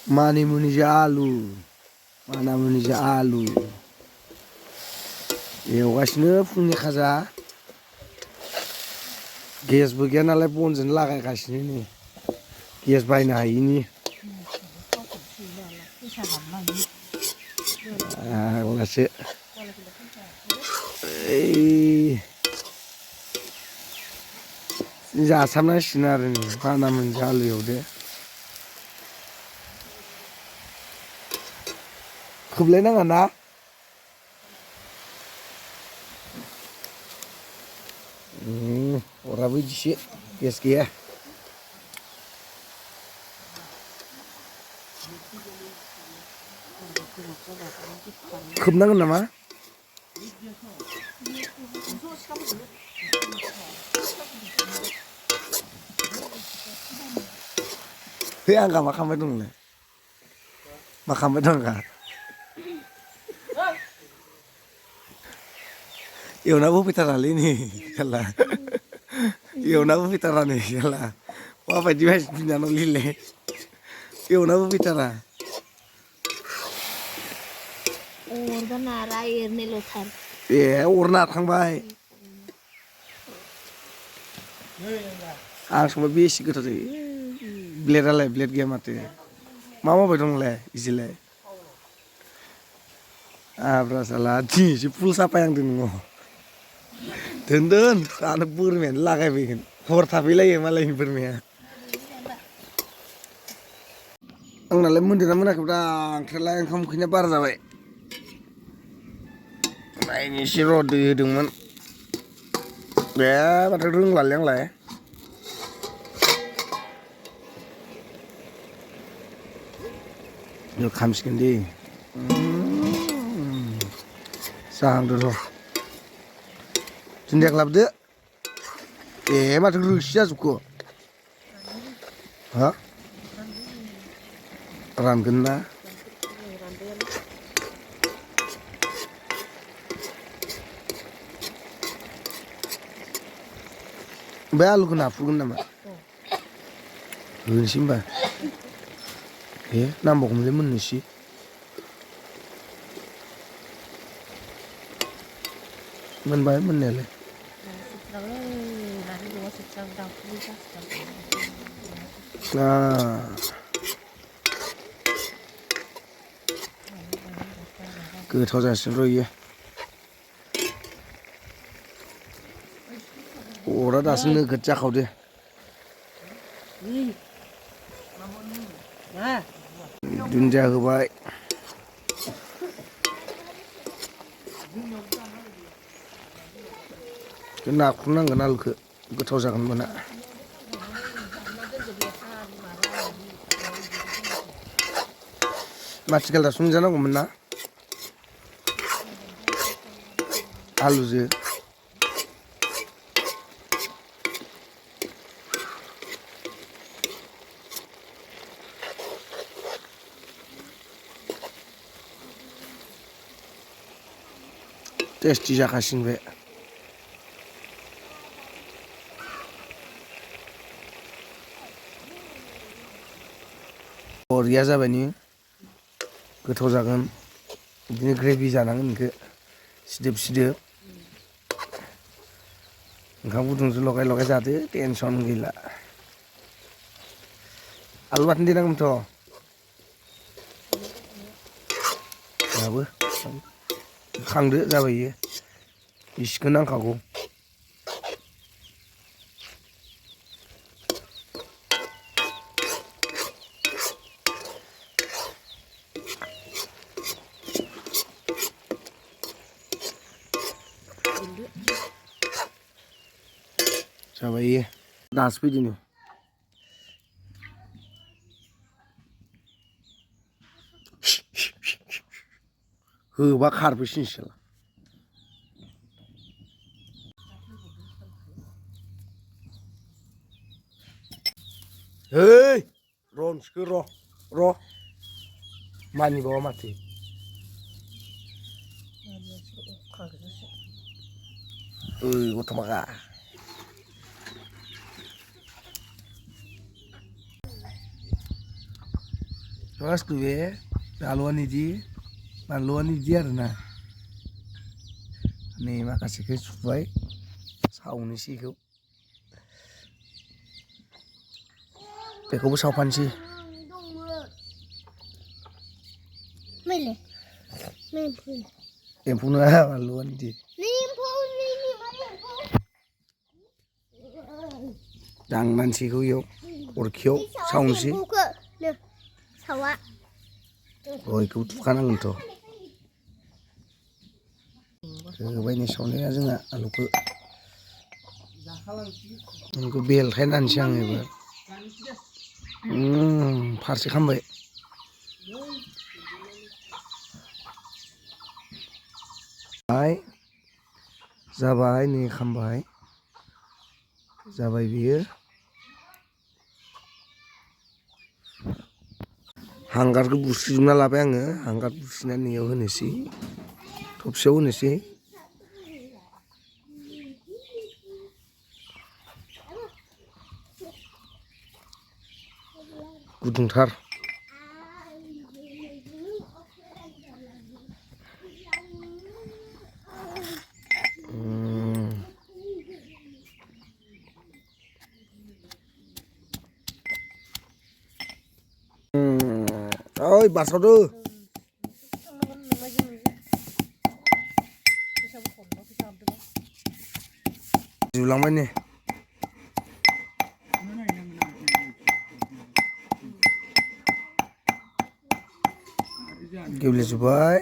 मानिमुनिजों आलु मानामुनिजों आलु एवगासिनो फुंनि खाजा गेसबो गैया नालाय बनजोंनो लागायगासिनो नै गेस बायनो हायिनि आगलासो जासाबनांसिगोन आरो नै मानामुनिजों आलु एवदो खोबलायनाङा ना अराबो इदिसो गेस गैया खोबनांगोन नामा है आंगा मा खालामबाय दं नोंलाय मा खालामबाय दं आंगा एवनाबो होफैथारालै नै साला एवनाबो होफैथारा नै साला माबायदि मानसि बिनानाव लिले एवनाबो होफैथारा अरबा नारा एरनायल'थार ए अर नारखांबाय आं संबा बेसे गोथाव जायो ब्लेडआलाय ब्लेड गैया माथो मा मावबाय दं नोंलाय इदिलाय आब्रा साला दिनैसो फुल साफायहांदों नोङो दोन जानो बोरमायानो लागायफैगोन हर थाफैलायो मालायनि बोरमाया आंनालाय मोनदोंना मोनाखैब्रा ओंख्रियालाय ओंखाम उखैनाया बारा जाबाय नायनि एसे र' दै होदोंमोन बे माथो रोंलालै आंलाय खामसिगोन दे जाहांदो र' दुन्दियाखौ लाबोदो ए माथो रोसि जाजोबखो हा रानगोन ना बे आलुखौ नाफुगोन नामा होनोसै होनबा ए नांबावगौमोनलै मोननोसै मोनबाय मोननायालाय गोथाव जासिगोन र' इयो अरा दासो नोगोद जाखावदो दुन्दिया होबाय नाख्रुबनांगोन आलुखौ गोथाव जागोन मोना माथिगालदाब संजानांगौमोन ना आलुजों टेस्टि जाखासिगोन बे बरिया जाबाय नि गोथाव जागोन बिदिनो ग्रेभि जानांगोन बेखौ सिदोब सिदोब ओंखाम गुदुंजों लगाय लगाय जादो टेनसन गैला आलु बाथोन देनांगौमोनथ' दाबो खांदो जाबाय इयो इसेखौ नांखागौ जाबाय इयो दासो फैदों नै होबा खारबोसिनसो है र' नोंसोरखौ र' मानिबावा माथो ओइ गथ'माखा Terus tuh ya, baluan ini आरोना नै माखासेखौ सुबाय सावनोसै बेखौ बेखौबो सावफानोसै एम्फौ नङा बानलुआनो दि दांनानैसैखौ इयाव अरखियाव सावनोसै सावा बेखौ थुखानांगोनथ' होबायनि सावनाया जोंना आलुखौ बेखौ बेलथायनानैसै आं एबार फारसे खामबाय जाबाय नै खामबाय जाबाय बियो हांगारखौ बुस्रिजोबना लाबाय आङो हांगार बुस्रिनानै नैयाव होनोसै थबसियाव होनोसै गुदुंथार ओइ बारसावदो जुलांबाय नै गेब्लेजोब्बाय